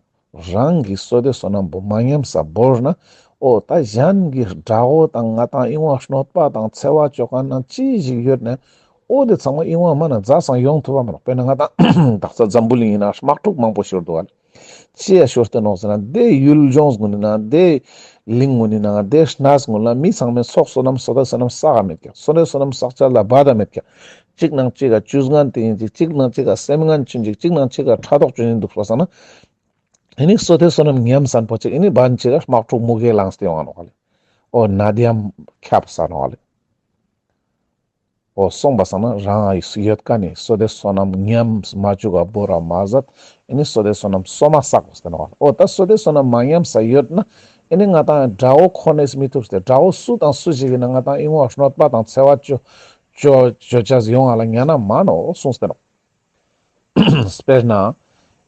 རང་གི་བསོད་བདེ་བསོད་ནམས་པོ་མ་ཉམས་ས་བོར་ན། འོ་ད་གཞན་གྱི་དགྲ་བོ་དང་ང་ཏང་ཨིན་བ་གནོད་པ་དང་འཚེ་བ་བཅོ་མཁན་ན་ཅི་ཞིག་ཡོད་ན། འོ་དེ་ཚང་མ་ཨིན་བ་མ་ན་རྩ་སང་ཡོང་ཐུབ་བ་མ་ནོག་དཔེར་ན་ང་ཏང་དག་ས་འཛམ་བུ་གླིང་ཡིན་ན་དམག་འཁྲུག་མང་པོ་ཤོར་འདུག་ཨ་ལེ། ཅི་ཡ་ཤོར་ཏེ་ནོག་ཟེར་ན། དེ་ཡུལ་ལྗོངས་ཀུན་ནི་ནང་དེ་གླིང་ཀུན་ནི་ནང་དེ་གནས་ཀུན་ལ་མི་ཚང་མས་ཚོགས་བསོད་ནམས་བསོད་བདེ་བསོད་ནམས་བསགས་མེད་ཀྱག་བསོད་བདེ་བསོད་ནམས་བསགས་ཅེས་ལ་བར་མེད་ཀྱག་གཅིག་ནང་གཅིག་ག་ཇུས་ངན་དེ་ཡིན་ཅིག་གཅིག་ནང་གཅིག་ག་སེམས་ངན་ཆུན་ཅིག་གཅིག་ནང་གཅིག་ག་ཕྲག་དོག་ཆུན་ཅིག་འདུག་པ་སང་ན། ཨེ་ནི་བསོད་བདེ་བསོད་ནམས་ཉམས་ས་པོ་ཅིག་ཨེ་ནི་བར་ཅིག་ག་དམག་འཁྲུག་མུ་གེ་ལངས་ཏེ་ཡོང་ང་ནོག་ཨ་ལེ། འོ་ནད་ཡམས་ཁྱབ་ས་ནོག་ཨ་ལེ། འོ་སོང་པ་སང་ན་རང་ཡོད་ཀ་ནི་བསོད་བདེ་བསོད་ནམས་ཉམས་མ་བཅུག་ག་བོར་ར་མ་ཟད། ཨེ་ནི་བསོད་བདེ་བསོད་ནམས་སོ་མ་བསགས་དགོས་ཏེ་ནོག་ཨ་ལེ། འོ་ད་བསོད་བདེ་བསོད་ནམས་མ་ཉམས་ས་ཡོད་ན། ཨེ་ནི་ང་ཏང་དགྲ་བོ་ཁོ་ནས་མི་ཐུབ་སྟེ། དགྲ་བོ་སུ་དང་སུ་ཞིག་ཡིན་ན་ང་ཏང་ཨིན་བ་གནོད་པ་དང་འཚེ་བ་བཅོ་བཅོ་བཅོ་ཅེས་ཡོང་ང་ལ་ཉན་ན་མ་ནོག་གསུངས་ཏེ་ནོག་དཔེར་ན།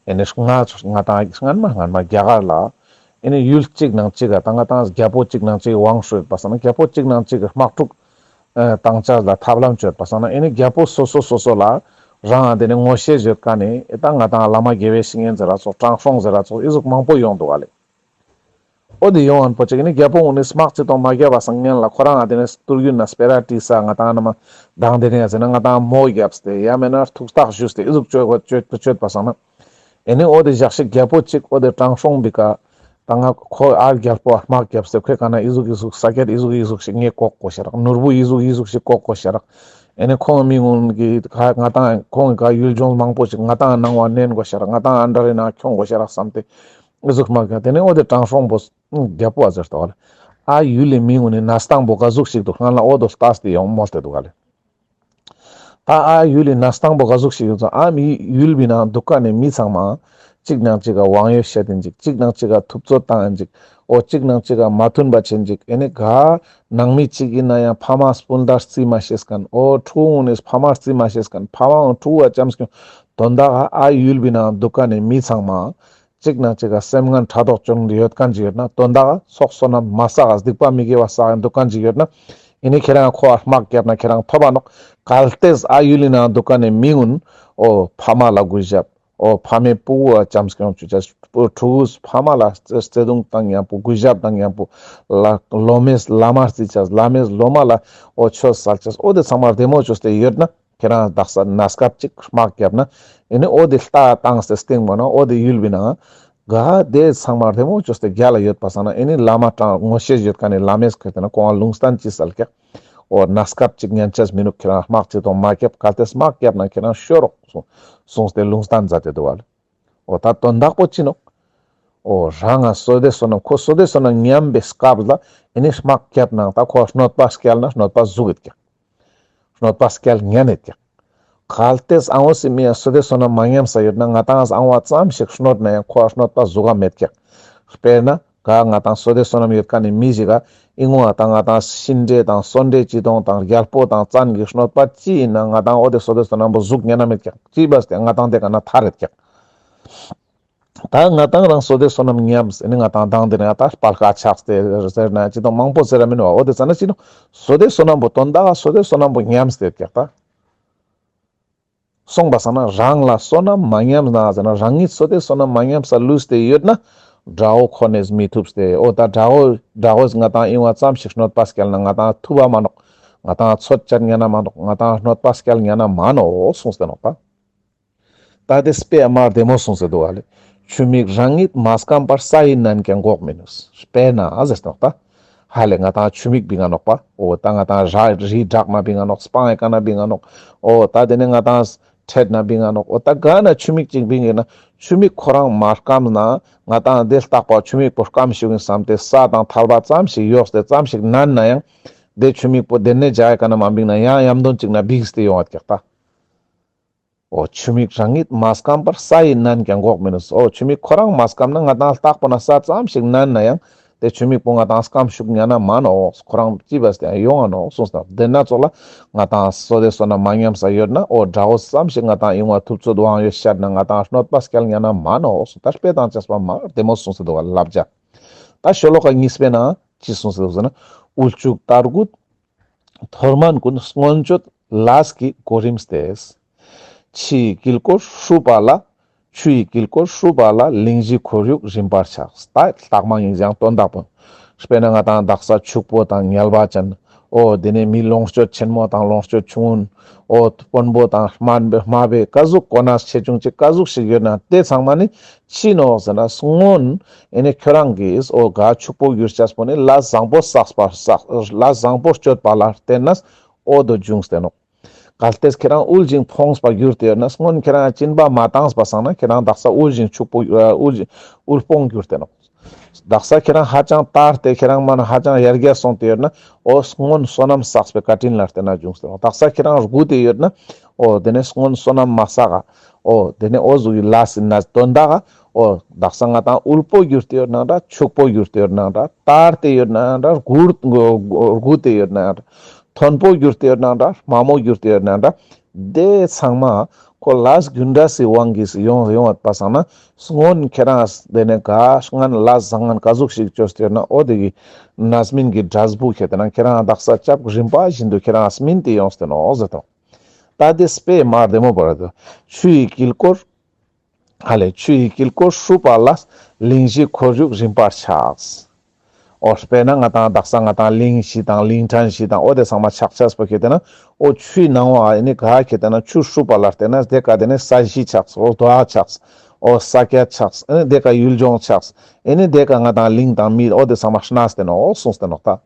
ཨེ་ནི་ང་ང་ཏང་སྔན་མ་སྔན་མ་རྒྱ་གར་ལ། ཨེ་ནི་ཡུལ་གཅིག་ནང་གཅིག་ག་ད་ང་ཏང་རྒྱལ་པོ་གཅིག་ནང་གཅིག་དབང་ཤོར་ཡོད་པ་སང་ན། རྒྱལ་པོ་གཅིག་ནང་གཅིག་གི་དམག་འཁྲུག་ཨ་བཏང་ཅེས་ལ་ཐབས་ལམ་བཅོས་པ་སང་ན། ཨེ་ནི་རྒྱལ་པོ་སོ་སོ་སོ་སོ་ལ་རང་ཨ་དེ་ནི་ངོ་ཤེས་ཡོད་ཀ་ནི་ཨེ་ད་ང་ཏང་བླ་མ་དགེ་བའི་བཤེས་གཉེན་ཟེར་ར་ཚོགས། དྲང་སྲོང་ཟེར་ར་ཚོགས། ཨི་ཟུག་མང་པོ་ཡོང་འདུག་ག་ལེ། འོ་དེ་ཡོང་ངན་པོ་ཅིག་ནི་རྒྱལ་པོ་ངུན་ནི་དམག་ཅི་གཏོང་མ་རྒྱབ་པ་སང་སྔན་ལ་ཁོ་རང་ཨ་དེ་ནི་ཏུར་རྒྱུན་ན་སྤེ་ར་བྲིས་ས། ང་ཏང་ན་མ་དང་དེ་རིང་ཡ་ཟེར་ན་ང་ཏང་མོ་རྒྱབ་སྟེ་ཡ་མེད་ན་ཐུགས་ཐག་ཞུས་ཏེ་ཨི་ཟུག་བཅོས་པ་བཅོས་པ་བཅོས་པ་སང་ན། ཨེ་ནི་འོ་དེ་ཞག་ཞིག་རྒྱལ་པོ་ཅིག་འོ་དེ་དྲང་སྲོང་བི་ཀ་ད་ང་ཁོ་ཨ་རྒྱལ་པོ་དམག་རྒྱབ་སྟེ་ཁོའི་ཀ་ན་ཨི་ཟུག་ཨི་ཟུག་ས་ཀྱད་ཨི་ཟུག་ཨི་ཟུག་ཞིག་ངས་བཀོག་དགོས་ཤ་རག་ནོར་བུ་ཨི་ཟུག་ཨི་ཟུག་ཞིག་བཀོག་དགོས་ཤ་རག་ཨེ་ནི་ཁོང་མི་ངུན་གི་ང་ཏང་ཁོང་གི་ཀ་ཡུལ་ལྗོངས་མང་པོ་ཅིག་ང་ཏང་ནང་བ་ནན་དགོས་ཤ་རག་ང་ཏང་ཨ་འདྲ་རེ་ན་ཁྱོང་དགོས་ཤ་རག་བསམ་སྟེ། ཨི་ཟུག་མ་ག་དེ་ནས་འོ་དེ་དྲང་སྲོང་པོ་རྒྱལ་པོ་ཨ་ཟེར་ཏོ་ལེ། ཨ་ཡུལ་ལི་མི་ངུན་ནི་གནས་སྟངས་པོ་ག་ཟུག་ཞིག་འདུག་སྔན་ལ་འོ་དོ་ལྟས་ཏེ་ཡོང་མོལ་ཏེ་འདུག་ག་ལེ། ད་ཨ་ཡུལ་ལི་གནས་སྟངས་པོ་ག་ཟུག་ཞིག་ཡོད་ཙང་ཨ་མི་ཡུལ་བི་ནང་འདུག་ཀ་ནི་མི་ཚང་མ་གཅིག་ནང་གཅིག་ག་དབང་ཡོད་བཤད་དེ་ཅིག་གཅིག་ནང་གཅིག་ག་ཐུབ་ཚོད་བཏང་ཡིན་ཅིག་འོ་གཅིག་ནང་གཅིག་ག་མ་མཐུན་པ་ཆེན་ཅིག་ཨེ་ནི་ག་ནང་མི་གཅིག་ཡིན་ན་ཡང་ཕ་མ་སྤུན་ཟླ་རྩིས་མ་ཤེས་མཁན། འོ་ཕྲུ་གུ་ངུན་ནི་ཕ་མ་རྩིས་མ་ཤེས་མཁན། ཕ་མ་ངུན་ཕྲུ་གུ་ཨ་ཅམ་སྐྱོང་དོན་དག་ཨ་ཡུལ་བི་ནང་འདུག་ཀ་ནི་མི་ཚང་མ། གཅིག་ནང་གཅིག་ག་སེམས་ངན་ཕྲག་དོག་ཅོ་ཡོད་མཁན་ཅིག་ཡོད་ན། དོན་དག་ཚོགས་བསོད་ནམས་མ་བསགས་ག་སྡིག་པ་མི་དགེ་བ་བསགས་ག་འདུག་མཁན་ཅིག་ཡོད་ན། ཨེ་ནི་ཁྱེད་རང་ཁོ་ཨ་དམག་རྒྱབ་ན་ཁྱེད་རང་ཐོབ་པ་ནོག་གལ་ཏེ་ཨ་ཡུལ་ལི་ནང་འདུག་མཁན་ནི་མི་ངུན་འོ་ཕ་མ་ལ་གུས་ཞབས། འོ་ཕ་མའི་ཕྲུ་གུ་ཨ་ཅམ་སྐྱོང་ཅུ་ཅ་ཕྲུ་གུ་ཕ་མ་ལ་བརྩེ་གདུང་དང་མཉམ་པོ་གུས་ཞབས་དང་མཉམ་པོ་ལ་སློབ་མས་བླ་མ་རྩི་ཅེས། བླ་མས་སློབ་མ་ལ་འོ་ཆོས་སལ་ཅེས། འོ་དེ་ཚང་མ་བདེ་མོ་བཅོས་ཏེ་ཡོད་ན། ཁྱེད་རང་དག་ས་གནས་སྐབས་ཅིག་དམག་རྒྱབ་ན། ཨེ་ནི་འོ་དེ་ལྟ་བཏང་སྟེ་སྟེང་མོ་ན་འོ་དེ་ཡུལ་བི་ནང་ག་དེ་ཚང་མ་བདེ་མོ་བཅོས་ཏེ་རྒྱལ་ལ་ཡོད་པ་སང་ན། ཨེ་ནི་བླ་མ་དྲང་ངོ་ཤེས་ཡོད་མཁན་ནི་བླ་མས་ཁྱེར་ཏེ་ན་ཁོང་ལ་ལུང་བསྟན་ཅི་སལ་ཀྱག་འོ་གནས་སྐབས་ཅིག་ཉན་ཅེས་མི་ནུག། ཁྱེ་རང་དམག་ཅི་དང་མ་རྒྱབ། གལ་ཏེ་དམག་རྒྱབ་ན་ཁྱེ་རང་ཤོར་རོག་གསུངས་ཏེ་ལུང་བསྟན་མཛད་དེ་འདུག་བ་ལེ། འོ་ད་དོན་དག་པོ་ཅི་ནོག། འོ་རང་ང་བསོད་བདེ་བསོད་ནམས་ཁོ་བསོད་བདེ་བསོད་ནམས་ཉམས་པའི་སྐབས་ལ་ཨེ་ནི་དམག་རྒྱབ་ན་ད་ཁོ་གནོད་པ་སྐྱལ་ན་གནོད་པ་ཟུག་གི་ཀྱག། གནོད་པ་སྐྱལ་ཉན་ནེ་ཀྱག། གལ་ཏེ་ཨ་བོ་སི་མི་ཡ་བསོད་བདེ་བསོད་ནམས་མ་ཉམས་ས་ཡོད་ན་ང་ཏང་ཨ་བོ་ཙམ་ཞིག་གནོད་ན་ཡང་ཁོ་གནོད་པ་ཟུག་ག་མེད་ཀྱག། དཔེར་ན་ག་ང་ཏང་བསོད་བདེ་བསོད་ནམས་ཡོད་མཁན་ནི་མི་ཞིག་ག་ཨི་ངོ་ང་ཏང་ང་ཏང་གཤིན་འདྲེ་དང་གསོན་འདྲེ་ཅི་དང་དང་རྒྱལ་པོ་དང་བཙན་གྱི་གནོད་པ་ཅི་ཡིན་ན་ང་ཏང་འོ་དེ་བསོད་བདེ་བསོད་ནམས་པོ་ཟུག་ཉན་ན་མེད་ཀྱག། ཅི་བས་ཏེ་ང་ཏང་དེ་ཀ་ན་ཐར་རེད་ཀྱག། ད་ང་ཏང་རང་བསོད་བདེ་བསོད་ནམས་ཉམས་ཨེ་ནི་ང་ཏང་དང་དེ་ནས་ད་དཔལ་ཁ་ཆགས་ཏེ་ཟེར་ན་ཅི་དང་མང་པོ་ཟེར་ར་མིན་བ། འོ་དེ་ཙ་ན་ཅི་ནོག། བསོད་བདེ་བསོད་ནམས་པོ་དོན་དག་བསོད་བདེ་བསོད་ནམས་པོ་ཉམས་ཏེ་ཀྱག་ད། སོང་པ་སང་ན་རང་ལ་བསོད་ནམས་མ་ཉམས་ན་ཟེར་ན་རང་ཉིད་བསོད་བདེ་བསོད་ནམས་མ་ཉམས་ས་ལུས་ཏེ་ཡོད་ན་དགྲ་བོ་ཁོ་ནས་མི་ཐུབ་སྟེ། འོ་ད་དགྲ་བོ་དགྲ་བོས་ང་ཏང་ཨི་བོ་ཙམ་ཞིག་གནོད་པ་སྐྱལ་ན་ང་ཏང་ཐུབ་པ་མ་ནོག། ང་ཏང་ཚོད་བཅད་ཉན་ན་མ་ནོག། ང་ཏང་གནོད་པ་སྐྱལ་ཉན་ན་མ་ནོག་གསུངས་ཏེ་ནོག་ད། ད་དེ་དཔེ་མ་བདེ་མོ་གསུངས་ཏེ་འདུག་བ་ལེ། ཆུ་མིག་རང་ཉིད་མ་སྐམ་པར་ས་ཡི་ནན་ཀྱང་འགོག་མི་ནུས། དཔེར་ན་ཟེར་ཏེ་ནོག་ད། ཧ་ལེ་ང་ཏང་ཆུ་མིག་བིང་ང་ནོག་པ། འོ་ད་ང་ཏང་ར་རི་བྲག་ན་བིང་ང་ནོག། སྤང་ངི་ཀ་ན་བིང་ང་ནོག། འོ་ད་དེ་ནས་ང་ཏང་ཁྲེད་ན་བིང་ང་ནོག། འོ་ད་ག་ན་ཆུ་མིག་ཅིག་བིང་ངེ་ན་ཆུ་མིག་ཁོ་རང་མ་སྐམ་ན་ང་ཏང་དེ་ལྟག་པ་ཆུ་མིག་པོ་སྐམ་ཞིག་ཡིན་བསམ་སྟེ་ས་དང་ཐལ་བ་ཙམ་ཞིག་གཡོགས་ཏེ་ཙམ་ཞིག་ནན་ན་ཡང་དེ་ཆུ་མིག་པོ་དེ་ནས་འཇའ་ཡི་ཀ་ན་མ་བིང་ན་ཡང་ཡམ་དོན་ཅིག་ན་བིངས་ཏེ་ཡོང་བ་ཀྱག་ད། འོ་ཆུ་མིག་རང་ཉིད་མ་སྐམ་པར་ས་ཡི་ནན་ཀྱང་འགོག་མི་ནུས། འོ་ཆུ་མིག་ཁོ་རང་མ་སྐམ་ན་ང་ཏང་ལྟག་པོ་ན་ས་ཙམ་ཞིག་ནན་ན་ཡང་དེ་ཆུ་མིག་པོ་ང་ཏང་སྐམ་ཤུགས་ཉན་ན་མ་ནོག། ཁོ་རང་ཅི་བས་ཏེ་ཡོང་ང་ནོག་གསུངས་ཏེ། དེ་ན་ཙོགས་ལ་ང་ཏང་བསོད་བདེ་བསོད་ནམས་མ་ཉམས་ས་ཡོད་ན་འོ་དགྲ་བོ་ཙམ་ཞིག་ང་ཏང་ཨི་བོ་ཐུབ་ཚོད་དབང་ཡོད་ཤར་ན་ང་ཏང་གནོད་པ་སྐྱལ་ཉན་ན་མ་ནོག་གསུངས་ཏེ། དཔེ་དང་བཅས་པ་མ་བདེ་མོ་གསུངས་ཏེ་འདུག་བ་ལབ་ཅ། ད་ཤོ་ལོ་ཀ་གཉིས་པའི་ནང་ཅི་གསུངས་ཏེ་འདུག་ཟེར་ན། དབུལ་ཕྱུག་དར་རྒུད་མཐོ་དམན་ཀུན། མངོན་སྤྱོད་ལས་ཀྱི་གོ་རིམ་སྟེ། ཆུ་ཡི་དཀྱིལ་འཁོར་ཧྲུལ་པོ་ལ། ཆུ་ཡི་དཀྱིལ་འཁོར་ཧྲུལ་པོ་ལ། གླིང་བཞི་ཁོར་ཡུག་རིམ་པར་ཆགས། ད་ལྟག་མ་ཡིན་ཀྱང་དོན་དག་པོ། དཔེར་ན་ང་ཏང་དག་ས་ཕྱུག་པོ་དང་ཉལ་བ་ཅན། འོ་དེ་ནས་མི་ལོངས་སྤྱོད་ཆེན་མོ་དང་ལོངས་སྤྱོད་ཆུང་ངུན། འོ་དཔོན་པོ་དང་དམན་པའི་དམའ་བའི་ཀ་ཟུག་གོ་གནས་ཆེ་ཆུང་ཅིག་ཀ་ཟུག་ཞིག་ཡོད་ན་དེ་ཚང་མ་ནི་ཅི་ནོག་ཟེར་ན་སྔོན་ཨེ་ནི་ཁྱོ་རང་གིས་འོ་ག་ཕྱུག་པོ་གྱུར་ཅེས་པོ་ནི་ལས་བཟང་པོ་བསགས་པ་བསགས་ལས་བཟང་པོ་སྤྱོད་པ་ལ་བརྟེན་ནས་འོ་དོ་འབྱུང་སྟེ་ནོག། གལ་ཏེ་ཁྱེ་རང་དབུལ་ཞིང་ཕོངས་པ་གྱུར་ཏེ་ཡོད་ན་སྔོན་ཁྱེ་རང་སྦྱིན་པ་མ་བཏངས་པ་སང་ན་ཁྱེ་རང་དག་ས་དབུལ་ཞིང་ཕྱུག་པོ་ཨ་དབུལ་ཞིང་དབུལ་ཕོངས་གྱུར་ཏེ་ནོག། དག་ས་ཁྱེ་རང་ཧ་ཅང་དར་ཏེ་ཁྱེ་རང་མ་ན་ཧ་ཅང་ཡར་རྒྱས་སོང་སྟེ་ཡོད་ན་འོ་སྔོན་བསོད་ནམས་བསགས་པའི་བཀའ་དྲིན་ལ་བརྟེན་ནས་འབྱུང་སྟེ་ནོག། དག་ས་ཁྱེ་རང་རྒུད་དེ་ཡོད་ན་འོ་དེ་ནས་སྔོན་བསོད་ནམས་མ་བསགས་ག་འོ་དེ་ནས་འོ་ཟུག་གི་ལས་ཟིན་ན་དོན་དག་ག་འོ་དག་ས་ང་ཏང་དབུལ་པོ་གྱུར་ཏེ་ཡོད་ན་འདྲ་ཕྱུག་པོ་གྱུར་ཏེ་ཡོད་ན་འདྲ་དར་ཏེ་ཡོད་ན་འདྲ་རྒུད་རྒུད་དེ་ཡོད་ན་འདྲ་མཐོན་པོ་གྱུར་ཏེ་ཡོད་ན་འདྲ་དམའ་མོ་གྱུར་ཏེ་ཡོད་ན་འདྲ་དེ་ཚང་མ་ཁོ་ལས་རྒྱུ་འབྲས་སི་དབང་གིས་ཡོང་ཡོང་བ་པ་སང་ན་སྔོན་ཁྱེ་རང་དེ་ནས་ག་སྔོན་ལས་བཟང་ངན་ཀ་ཟུག་ཞིག་བཅོས་ཏེ་ཡོད་ན་འོ་དེ་གི་རྣམ་སྨིན་གྱི་འབྲས་བུ་ཁྱེར་ཏེ་ན་ཁྱེ་རང་དག་ས་སྐྱབས་རིམ་པ་བཞིན་དུ་ཁྱེ་རང་སྨིན་ཏེ་ཡོང་སྟེ་ནོག་ཟེར་ཏོ། ད་དེ་དཔེ་མ་བདེ་མོ་བོར་ཏེ། ཆུ་ཡི་དཀྱིལ་འཁོར། ཧ་ལེ་ཆུ་ཡི་དཀྱིལ་འཁོར་ཧྲུལ་པོ་ལ། གླིང་བཞི་ཁོར་ཡུག་རིམ་པར་ཆགས། འོ་དཔེར་ན་ང་ཏང་དག་ས་ང་ཏང་གླིང་བཞི་དང་གླིང་ཕྲན་བཞི་དང་འོ་དེ་ཚང་མ་ཆགས་ཆགས་པོ་ཁྱེར་ཏེ་ན་འོ་ཆུའི་ནང་བ་ཨེ་ནི་ག་ཁྱེར་ཏེ་ན་ཆུ་ཧྲུལ་པོ་ལ་བརྟེན་ན་དེ་ཀ་དེ་ནི་ས་གཞི་ཆགས། འོ་རྡོ་ཆགས། འོ་ས་སྐྱ་ཆགས། ཨེ་ནི་དེ་ཀ་ཡུལ་ལྗོངས་ཆགས། ཨེ་ནི་དེ་ཀ་ང་ཏང་གླིང་དང་མི་འོ་དེ་ཚང་མ་གནས་ཏེ་ནོག་འོ་གསུངས་ཏེ་ནོག་ད།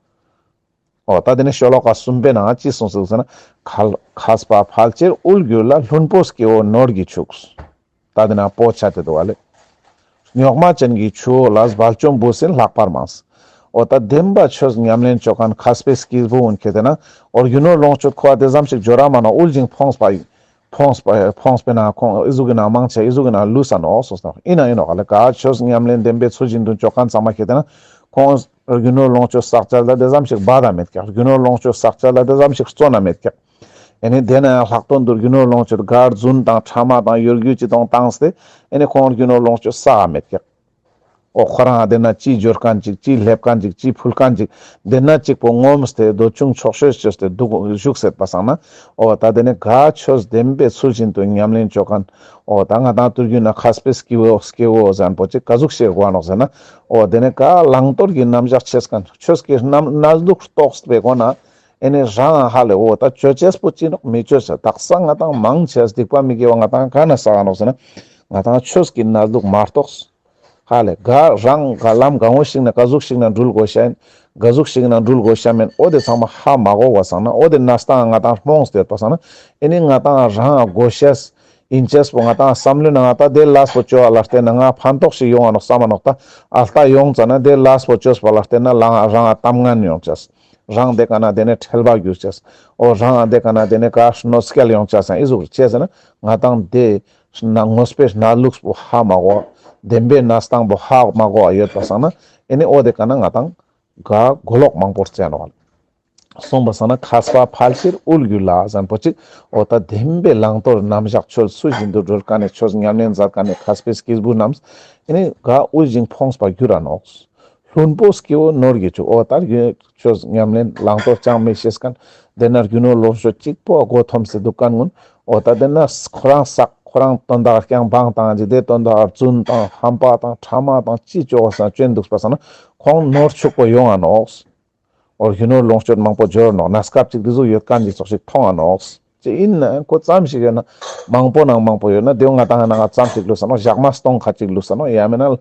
འོ་ད་དེ་ནས་ཤོ་ལོ་ཀ་གསུམ་པའི་ནང་ཅི་གསུངས་ཟེར་ན། མཁས་པ་ཕལ་ཆེར་དབུལ་འགྱུར་ལ། ལྷུན་པོ་སྐྱེ་བོ་ནོར་གྱིས་ཕྱུག། ད་དེ་ན་པོ་ཆ་དེ་འདུག་བ་ལེ། རྙོག་མ་ཅན་གྱི་ཆུ་བོ་ལ། སྦལ་ལྕོང་འབུ་སྲིན་ལྷག་པར་མང་། འོ་ད་བདེན་པ་ཆོས་ཉམས་ལེན་ཅོ་མཁན་མཁས་པའི་སྐྱེས་བུ་འོན་ཁྱེར་ཏེ་ན་འོ་རྒྱུ་ནོར་ལོངས་སྤྱོད་ཁོ་བ་དེ་ཙམ་ཞིག་འབྱོར་ར་མ་ནོག། དབུལ་ཞིང་ཕོངས་པ་ཡིན། ཕོངས་པ་ཕོངས་པའི་ནང་ཁོང་ཨི་ཟུག་གི་ནང་མང་ཆེ་ཨི་ཟུག་གི་ནང་ལུས་ས་ནོག་གསུངས་སོང་། ཡིན་ན་ཡིན་ནོག་ལེ། ག་ཆོས་ཉམས་ལེན་བདེན་པའི་ཚུལ་བཞིན་དུ་ཅོ་མཁན་ཚང་མ་ཁྱེར་ཏེ་ན་ཁོང་རྒྱུ་ནོར་ལོངས་སྤྱོད་བསགས་ཅེས་ལ་དེ་ཙམ་ཞིག་འབད་ད་མེད་ཀྱག། རྒྱུ་ནོར་ལོངས་སྤྱོད་བསགས་ཅེས་ལ་དེ་ཙམ་ཞིག་བརྩོན་ན་མེད་ཀྱག། ཨེ་ནི་དེ་ན་ཡང་ལྷག་དོན་དུ་རྒྱུ་ནོར་ལོངས་སྤྱོད་ག་རྫུན་དང་ཕྲ་མ་དང་གཡོ་སྒྱུ་ཅི་དང་བཏང་སྟེ་ཨེ་ནི་ཁོང་རྒྱུ་ནོར་ལོངས་སྤྱོད་བསགས་མེད་ཀྱག། འོ་ཁོ་རང་དེ་ན་ཅི་འབྱོར་མཁན་ཅིག་ཅི་སླེབས་མཁན་ཅིག་ཅི་ཕུལ་མཁན་ཅིག་དེ་ན་ཅིག་པོ་ངོམས་ཏེ་འདོད་ཆུང་ཆོག་ཤེས་བཅོས་ཏེ་འདུག་བཞུགས་སྲིད་པ་སང་ན། འོ་ད་དེ་ནི་ག་ཆོས་བདེན་པའི་ཚུལ་བཞིན་དུ་ཉམས་ལེན་ཅོ་མཁན། འོ་ད་ང་ཏང་དུས་རྒྱུན་ན་མཁས་པའི་སྐྱེས་བུ་སྐྱེས་བུ་ཟེར་མཁན་པོ་ཅིག་ག་ཟུག་ཤེས་དགོས་ནོག་ཟེར་ན། འོ་དེ་ནི་ག་བླང་དོར་གྱི་རྣམ་གཞག་ཆེས་མཁན་ཆོས་ཀྱི་རྣམ་གནས་ལུགས་རྟོགས་པའི་སྒོ་ན། ཨེ་ནི་རང་ཧ་ལེ་འོ་ད་ཅོ་ཅེས་པོ་ཅི་ནོག་མི་ཅོ་ཅེས། དག་ས་ང་ཏང་མང་ཆེ་སྡིག་པ་མི་དགེ་བ་ང་ཏང་ག་ན་བསགས་ནོག་ཟེར་ན། ང་ཏང་ཆོས་ཀྱི་གནས་ལུགས་མ་རྟོགས། ཧ་ལེ་ག་རང་ག་ལམ་གང་བོ་ཞིག་ན་ག་ཟུག་ཞིག་ན་འགྲུལ་དགོས་ཤ་ཡིན། ག་ཟུག་ཞིག་ན་འགྲུལ་དགོས་ཤ་མེན། འོ་དེ་ཚང་མ་ཧ་མ་གོ་བ་སང་ན་འོ་དེ་ན་སྟངས་ང་ཏང་རྨོངས་ཏེ་ཡོད་པ་སང་ན་ཨེ་ནི་ང་ཏང་རང་དགོས་ཤེས་ཨིན་ཅེས་པོ་ང་ཏང་བསམ་བློའི་ནང་ང་ད་དེ་ལས་པོ་ཅོ་བ་ལ་བརྟེན་ན་ང་ཕན་ཐོགས་ཤིག་ཡོང་ང་ནོག་བསམ་མ་ནོག་ད་ཨ་ལྟ་ཡོང་ཙ་ན་དེ་ལས་པོ་ཅོས་པ་ལ་བརྟེན་ན་ལ་རང་ང་གཏམ་ངན་ཡོང་ཅེས། རང་དེ་ཀ་ན་དེ་ནས་ཁྲེལ་བ་གྱུར་ཅེས། འོ་རང་དེ་ཀ་ན་དེ་ནས་ག་གནོད་སྐྱེལ་ཡོང་ཅེས་སང་ཨི་ཟུག་ཅེས་ཟེར་ན་ང་ཏང་དེ་ན་དངོས་པོའི་གནས་ལུགས་པོ་ཧ་མ་གོ་བདེན་པའི་གནས་སྟངས་པོ་ཧ་མ་གོ་བ་ཡོད་པ་སང་ན་ཨེ་ནི་འོ་དེ་ཀ་ན་ང་ཏང་ག་གོ་ལོག་མང་པོ་རྩེ་ནོག་ལེ། སོང་པ་སང་ན་མཁས་པ་ཕལ་ཆེར་དབུལ་གྱུར་ལ་ཟེར་ཁན་པོ་ཅིག་འོ་ད་བདེན་པའི་བླང་དོར་རྣམ་གཞག་ཆོས་ཚུལ་བཞིན་དུ་སྒྲོལ་ཁན་ནི་ཆོས་ཉམས་ལེན་མཛད་ཁན་ནི་མཁས་པའི་སྐྱེས་བུ་རྣམས་ཨེ་ནི་ག་དབུལ་ཞིང་ཕོངས་པར་གྱུར་ར་ནོག་བླུན་པོ་སྐྱེ་བོ་ནོར་གྱིས་ཕྱུག་འོ་ད་ཆོས་ཉམས་ལེན་བླང་དོར་ཅང་མི་ཤེས་ཁན་དེ་ན་རྒྱུ་ནོར་ལོངས་སྤྱོད་གཅིག་པོ་མགོ་འཐོམས་སེ་འདུག་ཁན་གུན་འོ་ད་དེ་ན་ཁོ་རང་བསགས་ཁོ་རང་དོན་དག་རྐྱང་བང་བཏང་ཅིག་དེ་དོན་དག་རྫུན་དང་ཧམ་པ་དང་ཕྲ་མ་དང་ཅི་ཅོ་བ་སང་ཅོན་འདུག་པ་སང་ན་ཁོང་ནོར་ཕྱུག་པོ་ཡོང་ང་ནོག་འོ་རྒྱུ་ནོར་ལོངས་སྤྱོད་མང་པོ་འབྱོར་ནོག་གནས་སྐབས་ཅིག་དེ་ཟུག་ཡོད་ཁན་ཅིག་ཙོགས་ཤིག་མཐོང་ང་ནོག་ཅི་ཨིན་ན་ཁོ་ཙམ་ཞིག་ཡོད་ན་མང་པོ་ནང་མང་པོ་ཡོད་ན་དེའོ་ང་ཏང་ནང་ང་ཙམ་ཞིག་ལུས་ས་ནོག་ཞག་མ་སྟོང་ཁ་ཅིག་ལུས་ས་ནོག་ཡང་མེན་ན་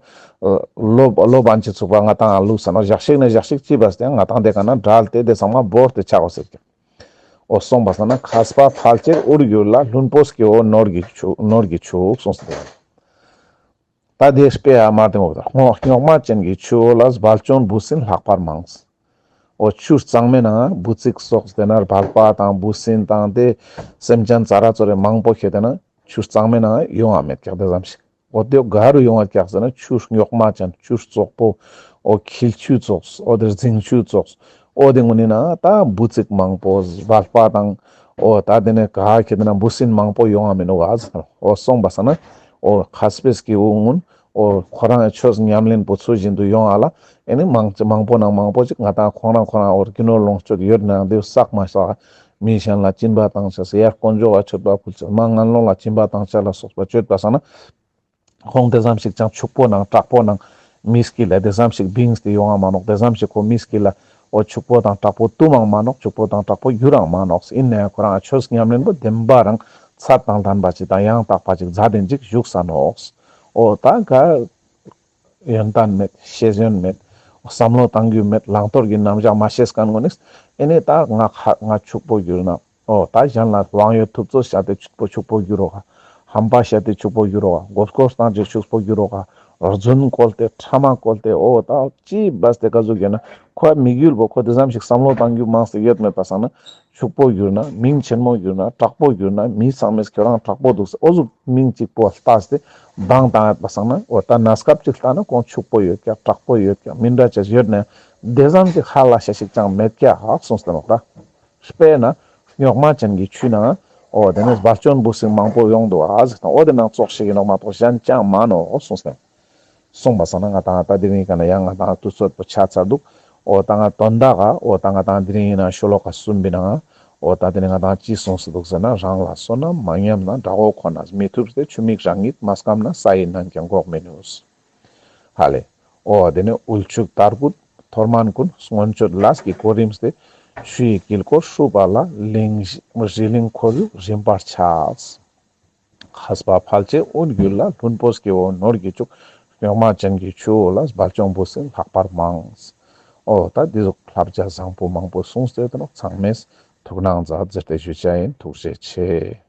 ལོ་ལོ་བན་ཅིག་ཚུགས་པ་ང་ཏང་ལུས་ས་ནོག་ཞག་ཞིག་ན་ཞག་ཞིག་ཅི་བས་ཏེ་ང་ཏང་དེ་ཀ་ན་བྲལ་ཏེ་དེ་ཚང་མ་བོར་ཏེ་ཆ་གོས་ཟེར་ཀྱག་འོ་སོང་པ་སང་ན་མཁས་པ་ཕལ་ཆེར་དབུལ་གྱུར་ལ། བླུན་པོ་སྐྱེ་བོ་ནོར་གྱིས་ཕྱུག་ནོར་གྱིས་ཕྱུག་གསུངས་ཏེ། ད་དེ་དཔེ་ཡ་མ་དེ་མོ་རྙོག་རྙོག་མ་ཅན་གྱི་ཆུ་བོ་ལ། སྦལ་ལྕོང་འབུ་སྲིན་ལྷག་པར་མང་། འོ་ཆུ་གཙང་མའི་ནང་འབུ་ཚིག་སོགས་དེ་ན་སྦལ་པ་དང་འབུ་སྲིན་དང་དེ་སེམས་ཅན་ཙ་ར་ཙོ་རེ་མང་པོ་ཁྱེར་ཏེ་ན་ཆུ་གཙང་མའི་ནང་ཡོང་ང་མེད་ཀྱག་དེ་ཙམ་ཞིག་འོ་དེ་ག་རུ་ཡོང་བ་ཀྱག་ཟེར་ན་ཆུ་རྙོག་མ་ཅན་ཆུ་བཙོག་པོ་འོ་འཁྱིལ་ཆུ་ཙོགས་འོ་དེ་རྫིང་ཆུ་ཙོགས་འོ་དེ་གུན་ནི་ནང་ད་འབུ་ཚིག་མང་པོ་སྦལ་པ་དང་འོ་ད་དེ་ནས་ག་ཁྱེར་ཏེ་ན་འབུ་སྲིན་མང་པོ་ཡོང་ང་མི་ནོག་ག་ཟེར་འོ་སོང་པ་སང་ན་འོ་མཁས་པའི་སྐྱེ་བོ་གུན་འོ་ཁོ་རང་ཆོས་ཉམས་ལེན་པོ་ཚུལ་བཞིན་དུ་ཡོང་ང་ལ་ཨེ་ནི་མང་མང་པོ་ནང་མང་པོ་ཅིག་ང་ཏང་ཁོང་རང་ཁོ་རང་འོ་རྒྱུ་ནོར་ལོངས་སྤྱོད་ཡོད་ནའང་དེ་བསགས་མ་བསགས་མི་གཞན་ལ་སྦྱིན་པ་བཏང་ཆ་ཡར་དཀོན་མཆོག་ག་མཆོད་པ་ཕུལ་ཆ་མར་ངན་སློང་ལ་སྦྱིན་པ་བཏང་ཆ་ལ་སོགས་པ་སྤྱོད་པ་སང་ན། ཁོང་དེ་ཙམ་ཞིག་ཅང་ཕྱུག་པོ་ནང་དྲག་པོ་ནང་མིའི་དཀྱིལ་ལ་དེ་ཙམ་ཞིག་བིངས་ཏེ་ཡོང་ང་མ་ནོག་དེ་ཙམ་ཞིག་ཁོ་མིའི་དཀྱིལ་ལ་འོ་ཕྱུག་པོ་དང་དྲག་པོ་དུ་མང་མ་ནོག་ཕྱུག་པོ་དང་དྲག་པོ་གྱུར་རང་མ་ནོག་ཨིན་ནའང་ཁོ་རང་ཆོས་ཉམས་ལེན་པོ་བདེན་པ་རང་ཚད་དང་ལྡན་པ་ཅིག་དང་ཡང་དག་པ་ཅིག་མཛད་དེ་ཅིག་བཞུགས་ས་ནོག་འོ་ད་ག་ཡོན་ཏན་མེད་ཤེས་ཡོན་མེད་བསམ་བློ་བཏང་རྒྱུ་མེད་བླང་དོར་གྱི་རྣམ་གཞག་མ་ཤེས་ཁན་གུན་ནི་ཨེ་ནི་ད་ང་ཁ་ང་ཕྱུག་པོ་གྱུར་ན། འོ་ད་གཞན་ལ་དབང་ཡོད་ཐུབ་ཚོད་བཤད་དེ་ཕྱུག་པོ་ཕྱུག་པོ་གྱུར་རོག་ག་ཧམ་པ་བཤད་དེ་ཕྱུག་པོ་གྱུར་རོག་ག་མགོ་སྐོར་བཏང་ཅིག་ཕྱུག་པོ་གྱུར་རོག་ག་རྫུན་བཀོལ་ཏེ་ཕྲ་མ་བཀོལ་ཏེ་འོ་ད་ཅི་བས་ཏེ་ག་ཟུག་ཡོད་ན་ཁོ་དམིགས་ཡུལ་པོ་ཁོ་དེ་ཙམ་ཞིག་བསམ་བློ་བཏང་རྒྱུ་མང་སྟེ་ཡོད་མེད་པ་སང་ན་ཕྱུག་པོ་གྱུར་ན་མིང་ཆེན་མོ་གྱུར་ན་དྲག་པོ་གྱུར་ན་མི་ཚང་མས་ཁྱོད་རང་དྲག་པོ་འདུག་ཟེར་འོ་ཟུག་མིང་གཅིག་པོ་ལྟས་ཏེ་འདང་བཏང་ཡོད་པ་སང་ན་འོ་ད་གནས་སྐབས་ཅིག་ལྟ་ན་ཁོང་ཕྱུག་པོ་ཡོད་ཀྱག་དྲག་པོ་ཡོད་ཀྱག་མི་འདྲ་ཅེས་ཡོད་ན་དེ་ཙམ་ཞིག་ཧ་ལ་ཤ་ཞིག་ཅང་མེད་ཀྱག་གསུངས་ཏེ་ནོག་ད། དཔེར་ན། རྙོག་མ་ཅན་གྱི་ཆུའི་ནང་། འོ་དེ་ནས་སྦལ་ལྕོང་འབུ་སྲིན་མང་པོ་ཡོང་འདུག་ཨ་ཟེར་དང་འོ་དེ་ནང་ཙོགས་ཤིག་ཡིན་ནོག་མ་གཏོགས་གཞན་ཅང་མ་ནོག་གསུངས་ཏེ། གསུངས་པ་སང་ན་ང་ཏང་ད་དེ་རིང་ག་ན་ཡང་ང་ཏང་དུས་ཚོད་པོ་ཆ་ཚར་འདུག་འོ་ད་ང་དོན་དག་ག་འོ་ད་ང་ཏང་དེ་རིང་ཡིན་ན་ཤོ་ལོ་ཀ་གསུམ་པའི་ནང་། འོ་ད་དེ་རིང་ང་ཏང་ཅི་གསུངས་སེ་འདུག་ཟེར་ན་རང་ལ་བསོད་ནམས་མ་ཉམས་ན་དགྲ་བོ་ཁོ་ནས་མི་ཐུབ་སྟེ་ཆུ་མིག་རང་ཉིད་མ་སྐམ་ན་ས་ཡི་ནང་ཀྱང་འགོག་མི་ནུས། ཧ་ལེ། འོ་དེ་ནས་དབུལ་ཕྱུག་དར་རྒུད་མཐོ་དམན་ཀུན་མངོན་སྤྱོད་ལས་ཀྱིས་གོ་རིམས་ཏེ། ཆུ་ཡི་དཀྱིལ་འཁོར་ཧྲུལ་པ་ལ། གླིང་བཞི་གླིང་འཁོར་ཡུག་རིམ་པར་ཆགས། མཁས་པ་ཕལ་ཆེར་དབུལ་གྱུར་ལ། བླུན་པོ་སྐྱེ་བོ་ནོར་གྱིས་ཕྱུག་རྙོག་མ་ཅན་གྱི་ཆུ་བོ་ལ། སྦལ་ལྕོང་འབུ་སྲིན་ལྷག་པར་མང་། འོ་ད་འདི་ཟུག་བསླབ་བྱ་བཟང་པོ་མང་པོ་གསུངས་ཏེ་ཡོད་ནོག་ཚང་མས་ཐུགས་སྣང་མཛད་ཟེར་ཏེ་ཞུ་བྱ་ཡིན། ཐུགས་རྗེ་ཆེ།